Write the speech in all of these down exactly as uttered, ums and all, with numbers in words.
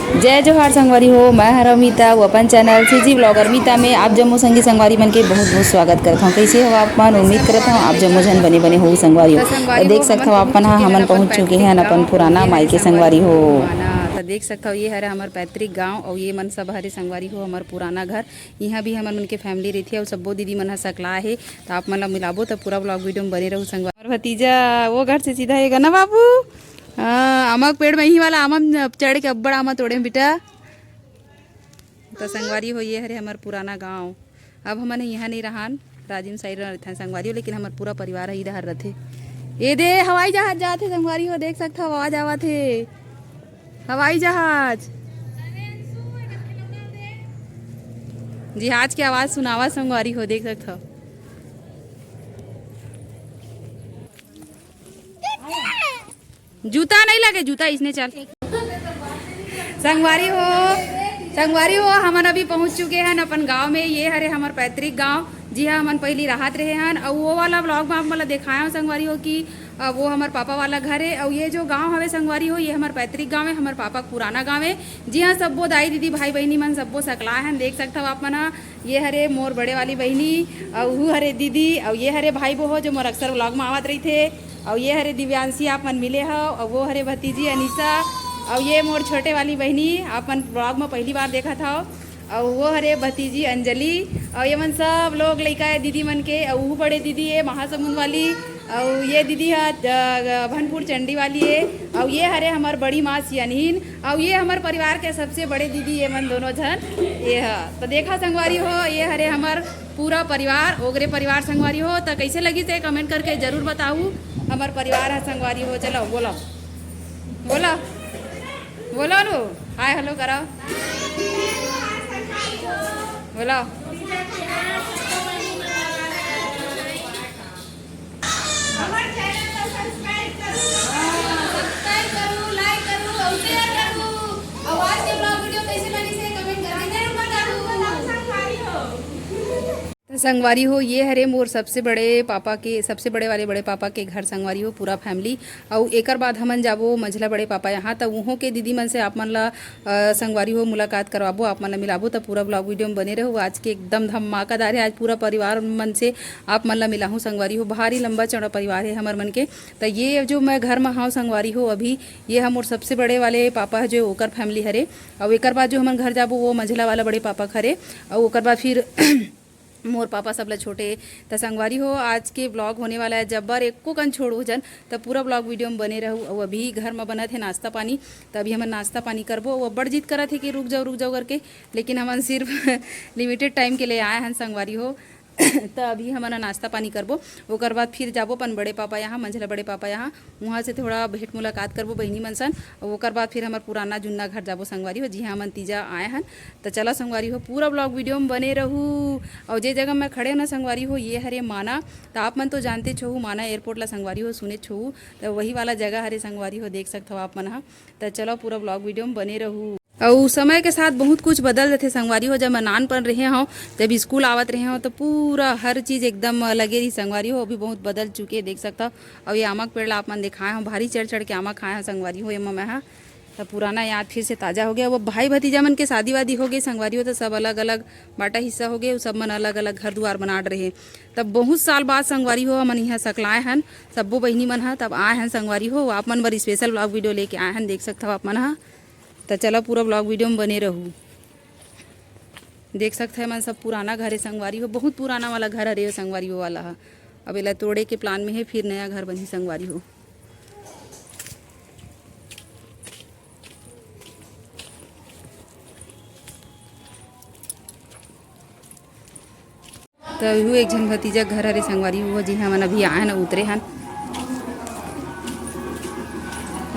जय जोहार संगवारी हो, मैं हर अमिता, वो अपन चैनल सीजी ब्लॉगर मीता में आप जम्मो संगी संगवारी मन के बहुत बहुत स्वागत करत हूँ। कैसे हो आप मन? उम्मीद करत हूँ आप जम्मो झन बने बने हो संगवारी हो। तो देख सकत हो आप मन ह, हमन पहुँच चुके हैं अपन पुराना माई के संगवारी हो। तो देख सकत हो, ये हरे हमर पैतृक गांव और ये मन सब हरे संगवारी हो हमर पुराना घर। यहाँ भी हमन मन के फैमिली रहिथे और सब्बो दीदी मन ह सकला हे। तो आप मन ला मिलाबो तो पूरा ब्लॉग वीडियो में बने रहू संगवारी। हमर भतीजा वो घर से सीधा आएगा ना बाबू। हाँ, आमा के पेड़ में, यही वाला आमा में चढ़ के अब्बड़ आमा तोड़े बेटा। तो संगवारी हो, ये हरे हमर पुराना गांव। अब हमन यहाँ नहीं रहन, राजिम साइड में रहथन संगवारी हो, लेकिन हमर पूरा परिवार ह इधर रहथे। ये दे हवाई जहाज जात हे संगवारी हो, देख सकत हो आवाज आवत हे, हवाई जहाज। जहाज के आवाज सुनावा संगवारी हो, देख सकत हो। जूता नहीं लगे, जूता इसने चल। संगवारी हो, संगवारी हो, हमन अभी पहुंच चुके हन अपन गांव में। ये हरे हमर पैतृक गांव, जिहां हमन पहली रहत रहे हन। अउ वो वाला ब्लॉग में आप मन ला देखाए हंव संगवारी हो कि, अ, वो हमर पापा वाला घर हे। अउ ये जो गांव हवे संगवारी हो, ये हमर पैतृक गांव हे, हमर पापा के पुराना गांव हे, जिहां सब्बो दाई दीदी भाई बहिनी मन सब्बो सकलाए हन। देख सकत हव आप मन ह, ये हरे मोर बड़े वाली बहिनी, अउ वो हरे दीदी, अउ ये हरे भाई बहो जो मोर अक्सर ब्लॉग में आवत रहिथे। अउ ये हरे दिव्यांशी, आप मन मिले हव, अउ वो हरे भतीजी अनीसा, अउ ये मोर छोटे वाली बहिनी, आप मन ब्लॉग में पहली बार देखत हव, अउ वो हरे भतीजी अंजलि, अउ ये मन सब लोग लइका हे दीदी मन के, अउ वो बड़े दीदी हे महासमुंद वाली, अउ ये दीदी ह, अ, भनपुर चंडी वाली हे, अउ ये हरे हमर बड़ी माँ सियनहीन, अउ ये हमर परिवार के सबसे बड़े दीदी, ये मन दोनों झन, ये ह। तो देखा संगवारी हो, ये हरे हमर पूरा परिवार, ओगरे परिवार संगवारी हो। त कैसे लगिस हे, कमेंट करके जरूर बताऊ। हमर परिवार ह संगवारी हो। चलो बोलो, बोलो, बोलो नु, हाय हेलो करो, बोलो। हमर चैनल ला सब्सक्राइब करू, सब्सक्राइब करू, लाइक करू अउ शेयर करू। अउ आज के ब्लॉग वीडियो कैसे लगिस हे, कमेंट करके जरूर बताहू। त संगवारी हो, ये हरे मोर सबसे बड़े पापा के, सबसे बड़े वाले बड़े पापा के घर संगवारी हो, पूरा फैमिली। अउ एकर बाद हमन जाबो मंझला बड़े पापा यहाँ, त उहों के दीदी मन से आप मन ला अ, संगवारी हो, मुलाकात करवाबो, आप मन ला मिलाबो, त पूरा ब्लॉग वीडियो में बने रहू। आज के एकदम धमाकादार हे, आज पूरा परिवार मन से आप मन ला मिलाहूँ संगवारी हो। भारी लंबा चौड़ा परिवार हे हमर मन के। त ये जो मैं घर म हव संगवारी हो अभी, ये ह मोर सबसे बड़े वाले पापा ह जो ओकर फैमिली हरे, अउ एकर बाद जो हमन घर जाबो वो मंझला वाला बड़े पापा के हरे, अउ ओकर बाद फिर मोर पापा सब ला छोटे। त संगवारी हो, आज के ब्लॉग होने वाला हे जब्बर, एको कन छोड़ो झन, त पूरा ब्लॉग वीडियो में बने रहू। अउ अभी घर में बनत हे नाश्ता पानी, त अभी हमन नाश्ता पानी करबो। अउ अब्बड़ जिद करत हे कि रुक जाओ, रुक जाओ करके, लेकिन हमन सिर्फ लिमिटेड टाइम के लिए आए हन संगवारी हो। त अभी हमन ह नाश्ता पानी करबो, ओकर बाद फिर जाबो अपन बड़े पापा यहाँ, मंझला बड़े पापा यहाँ। उहाँ से थोड़ा भेंट मुलाकात करबो बहिनी मन सन, अउ ओकर बाद फिर हमर पुराना जुन्ना घर जाबो संगवारी हो, जिहाँ हमन तीजा आए हन। त चला संगवारी हो, पूरा ब्लॉग वीडियो में बने रहू। अउ जे जगह मैं खड़े हो ना संगवारी हो, ये हरे माना। त आप मन तो जानते छहू माना एयरपोर्ट ला संगवारी हो, सुने छहू, त वही वाला जगह हरे संगवारी हो, देख सकत हो आप मन ह। त चलो पूरा ब्लॉग वीडियो में बने रहू। अउ समय के साथ बहुत कुछ बदल जथे संगवारी हो। जब मैं नानपन रहे हव, जब स्कूल आवत रहे हव, त पूरा हर चीज एकदम अलगे रही संगवारी हो। अभी बहुत बदल चुके, देख सकत हो। अउ ये आमा के पेड़ ला आप मन देखाए हव, भारी चढ़ चढ़ के आमा खाए हव संगवारी हो, एमा मैं ह। त पुराना याद फिर से ताजा हो गया। वो भाई भतीजा मन के शादी वादी हो गई संगवारी हो, त सब अलग अलग बांटा हिस्सा हो गए, सब मन अलग अलग घर दुआर बनात रहे। तब बहुत साल बाद संगवारी हो हमन यहाँ सकलाए हन, सब्बो बहिनी मन ह तब आए हन संगवारी हो, आप मन बर स्पेशल ब्लॉग वीडियो लेके आए हन, देख सकत हव आप मन ह। त चला पूरा ब्लॉग वीडियो में बने रहू। देख सकत हव मन सब पुराना घर हे संगवारी हो, बहुत पुराना वाला घर हरे संगवारी हो वाला ह। अब एला तोड़े के प्लान में हे, फिर नया घर बनही संगवारी हो। त इहू एक झन भतीजा घर हरे संगवारी हो, जिहां हमन अभी आए हन, उतरे हन।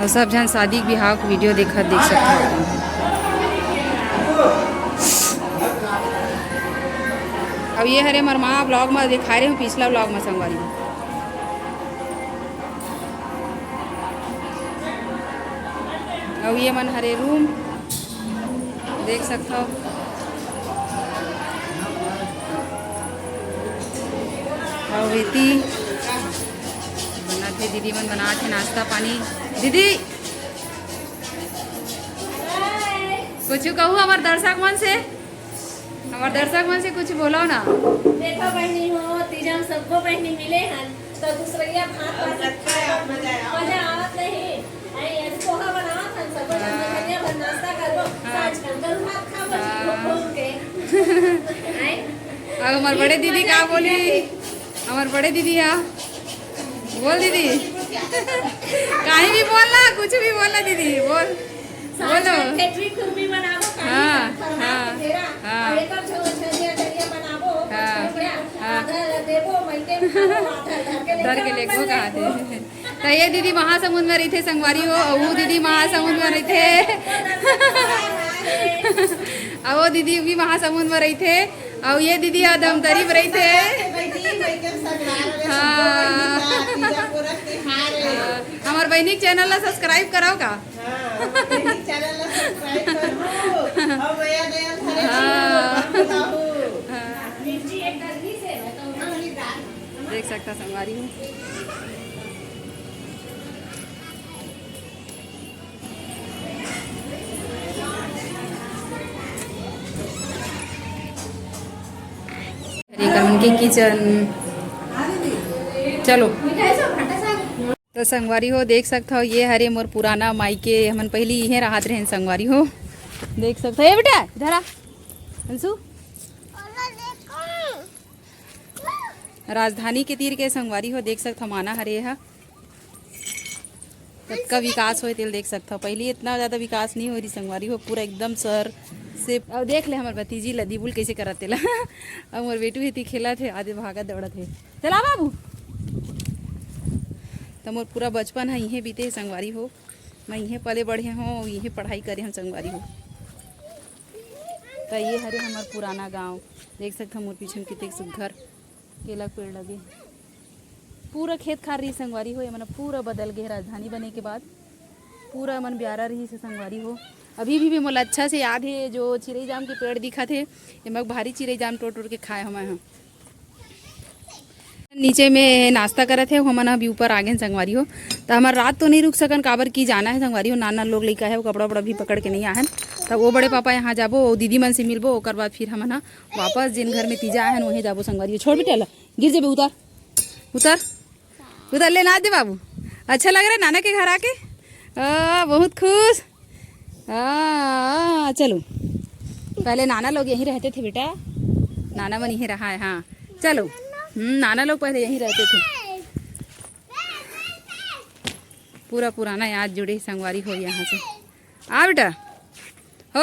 अउ सब झन शादी बिहाव के वीडियो देखत देख सकत हव। अउ ये हरे हमर माँ, ब्लॉग में दिखाए रहे हूँ, पिछला ब्लॉग में संगवारी हो। अउ ये मन हरे रूम देख सकत हव। अउ एती बनात हे, दीदी मन बनात हे नाश्ता पानी। दीदी, कुछ कहू हमर दर्शक मन से, हमर दर्शक मन से कुछ बोलो ना। देखो बहिनी हो, तीजा म सबको बहिनी मिले हन, तो दूसरैया भात वात खाए म मजा आवत नहीं। आई, आज पोहा बनावत हन, सबको जन हाँ। धनिया भर नाश्ता करबो, हाँ। साँझ कन गरम भात खाबो, हाँ। घूम घूम के। आई? अब हमर बड़े दीदी का बोली? हमर बड़े दीदी हा, बोल दीदी। कहीं भी बोल ना, कुछ भी बोल ना दीदी, बोल। साँझ बोलो। में खिचड़ी खुरमी बनाबो, काली हाँ, फरहार हाँ, के घेरा, हाँ। और एकर झो-, झरिया, झरिया बनाबो, हाँ, मछलिया, हाँ। आधा देबो, मइके में खाबो, आधा घर के धर के लेके लेगबो जाबो। कहाँ थे? त ये दीदी महासमुंद में रहिथे संगवारी हो, अउ वो दीदी महासमुंद में रहिथे। अउ वो दीदी भी महासमुंद में रहिथे, अउ ये दीदी हा धमतरी में रहिथे। हाँ। हाँ, हमर बहिनी के चैनल ला सब्सक्राइब कराओ का? हाँ, हमर बहिनी के चैनल ला सब्सक्राइब करहू, अउ नया नया धरे हाँ। हाँ। देख सकता संगवारी हो। एकर मन के किचन। चलो। तो संगवारी हो, देख सकत हो, ये हरे मोर पुराना मायके। हमन पहली इहे रहत रहेन संगवारी हो। देख सकत हो, ए बेटा, इधर आ। अंशु। राजधानी के तीर के संगवारी हो, देख सकत हो, माना हरे हा। कतका विकास होय तेला देख सकत हो। पहली इतना ज्यादा विकास नहीं हो रही संगवारी हो, पूरा एकदम शहर से। अब देख ले हमर भतीजी ला दीबुल कैसे करत तेला। अब मोर बेटू हेती खेलत हे, आदे भागत दौड़त हे। चला बाबू। त मोर पूरा बचपन ह इहे बीते हे संगवारी हो। मैं इहे पले बढ़े हों, इहे पढ़ाई करे हों संगवारी हो। त ये हरे हमर पुराना गांव, देख सकत हो मोर पीछे में कितेक सुग्घर केला के पेड़ लगे। पूरा खेत खार रही संगवारी हो, ये मन पूरा बदल गए राजधानी बने के बाद। पूरा मन ब्यारा रही से संगवारी हो। अभी भी, भी मोला अच्छा से याद हे, जो चिरई जाम के पेड़ दिखत हे, एमा भारी चिरई जाम टोर टोर के खाए हवं मैं ह। नीचे में नाश्ता करत हे, हमन अभी ऊपर आ गेन संगवारी हो। त हमर रात तो नहीं रुक सकन, काबर की जाना हे संगवारी हो, नाना लोग लइका हे, वो कपड़ा वपड़ा भी पकड़ के नहीं आहन। त वो बड़े पापा यहाँ जाबो, वो दीदी मन से मिलबो, ओकर बाद फिर हमन ह वापस जिन घर में तीजा आहन, वहीं जाबो संगवारी हो। छोड़ बेटा ला, गिर जेबे, उतार, उतार, उतार, ले ना दे बाबू। अच्छा लग रहा है नाना के घर आके? आ, बहुत खुश। आ, चलो, पहले नाना लोग यहीं रहते थे बेटा, नाना मन यहीं रहा है। हाँ, चलो। हम्म, नाना लोग पहले यहीं रहते थे। पूरा पुराना याद जुड़े संगवारी हो यहाँ से। आ बेटा, हो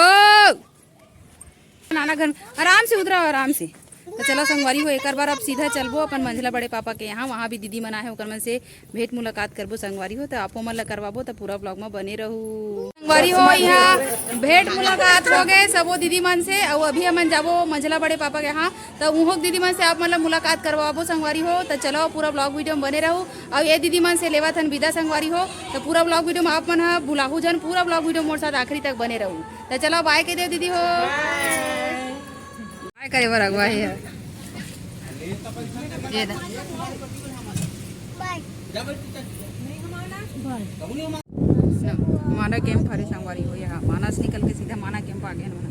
नाना घर आराम से उतरा, आराम से। तो चलो संगवारी हो, एक बार अब सीधा चलबो अपन मंझला बड़े पापा के यहाँ, वहाँ भी दीदी मन आहे, ओकर मन से भेंट मुलाकात करबो संगवारी हो। तो आपो मन ला करवाबो, तो पूरा ब्लॉग में बने रहू संगवारी हो। यहाँ भेंट मुलाकात हो गए सबो दीदी मन से। अउ अभी हमन जाबो मंझला बड़े पापा के यहाँ, तो उहों दीदी मन से आप मन ला मुलाकात करवाबो संगवारी हो। तो चलो पूरा ब्लॉग वीडियो में बने रहू। अउ ये दीदी मन से लेवत हन विदा संगवारी हो। तो पूरा ब्लॉग वीडियो में आप मन ह भुलाहू झन, पूरा ब्लॉग वीडियो मोर साथ आखिरी तक बने रहू। तो चलो बाय के देव दीदी हो। बाय करे बर अगुवाही है। ये दा। माना कैंप हरे संगवारी हो, यहाँ माना से निकल के सीधा माना कैंप आ गए हमारा।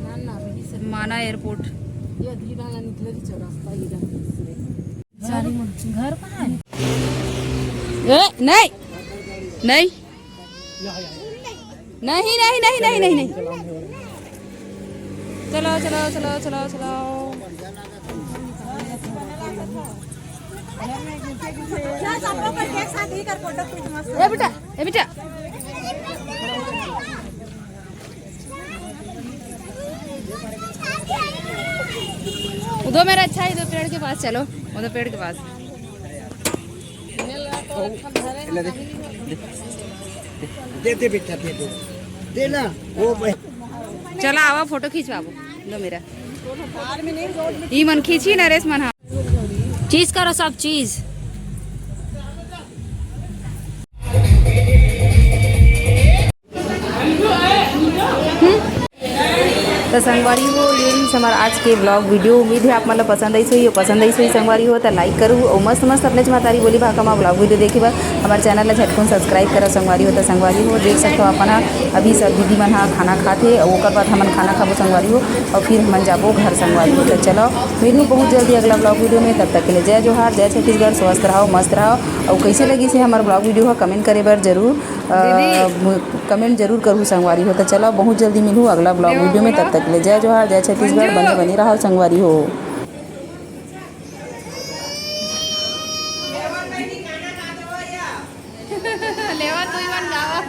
ना, ना, अभी से माना एयरपोर्ट। ये अधीरा ना निकले थी चौरास्ता, ये जा। घर कहाँ है? ए, नहीं, नहीं, नहीं, नहीं, नहीं, नहीं, नहीं, नहीं। चलो, चलो, चलो, चलो, चलो। ए बेटा, ए बेटा। उधर मेरा अच्छा है, इधर पेड़ के पास चलो, उधर पेड़ के पास। दे, दे, दे बेटा, दे दे। दे ना, वो भाई। चला आवा, फोटो खींचवाबो। लो मेरा। ई मन खींची नरेश मन, हाँ। चीज करो सब चीज। त संगवारी हो, ये रहिस हमर आज के vlog video। उम्मीद हे आप मन ला पसंद आइस होही, अउ पसंद आइस होही संगवारी हो, त like करहू अउ मस्त मस्त अपनेच महतारी बोली भाखा मा vlog video देखे बर हमर channel ला झटकुन subscribe करव संगवारी हो। त संगवारी हो, देख सकथव अपन ह, अभी सब दीदी मन ह खाना खात हे, अउ ओकर बाद हमन खाना खाबो संगवारी हो, अउ फिर हमन जाबो घर संगवारी हो। त चलो, मिलहू बहुत जल्दी अगला vlog video में। तब तक के लिए जय जोहार, जय छत्तीसगढ़, स्वस्थ रहव, मस्त रहव। अउ कइसे लगिस हे हमर vlog video ह, comment करे बर जरूर, अ, comment जरूर करहू संगवारी हो। त चलो, बहुत जल्दी मिलहू अगला vlog video में। तब तक के लिए जय जोहार, जय छत्तीसगढ़, बने बने रहव संगवारी हो। लेवा तू ही मन गावा।